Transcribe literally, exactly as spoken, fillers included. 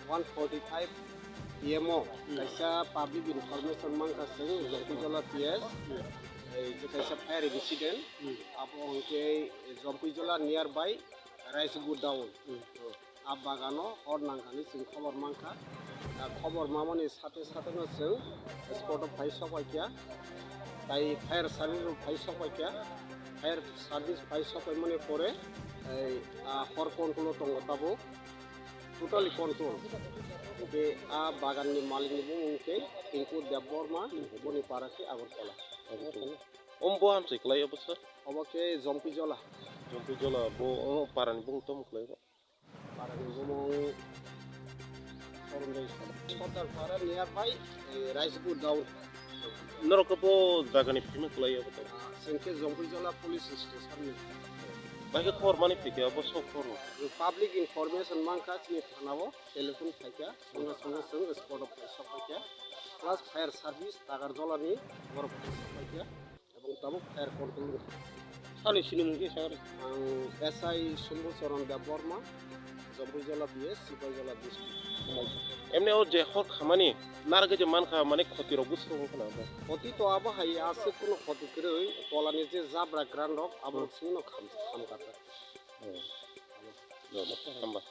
One forty-five P M o kaisa public information mankha chwng Jompuijola P S, ei je kaisa fire incident, abo hwnkhe Jompuijola nearby Raisgu down. A bagano hor nangkani chwng khobor mankha. A khobor mamani sate sate no chwng spot o phai sokpaikha. Tai fire service rok phai sokpaikha. Fire service phai sokpaimani pore, ei, a hor control o tongo tabuk. Totally control. Hwnkhe a bagan ni malik ni bumung khe Tinku Debbarma, boni para khe Agartala. Omo bo hamsai kwlai obo sir? Obo khe Jompuijola. Jompuijola bo, o para ni bumung tamo kwlai bo? Parani bumung Sorondoi Sala. Sordar Para nearby, eh, Raisgu down. Norok bo jagani phimung kwlai obo to? Ah, chwng khe Jompuijola police station ni. Bai khe khobor mani phikhe obo sok khobor. Public information mankha chini thana o, telephone phaikha, songe songe chwng spot o sok phaikha. Plus fire service Tagarjola ni borok sok phaikha. Ebong tabuk fire control wngkha. Sani sinimung khe sa rw? Ang S I Sumbu Charan Debbarma, Jompuijola P S, Sipaijola district. Emni o je hor khamani narwgwi je mankha, mane khoti rok bwswk wngkha na abo? Khoti to abo hai aswk kunu khoti kwrwi, tolani je jabra gran rok abo rok simi no kham, kham kha ta. Hmm. Hamba.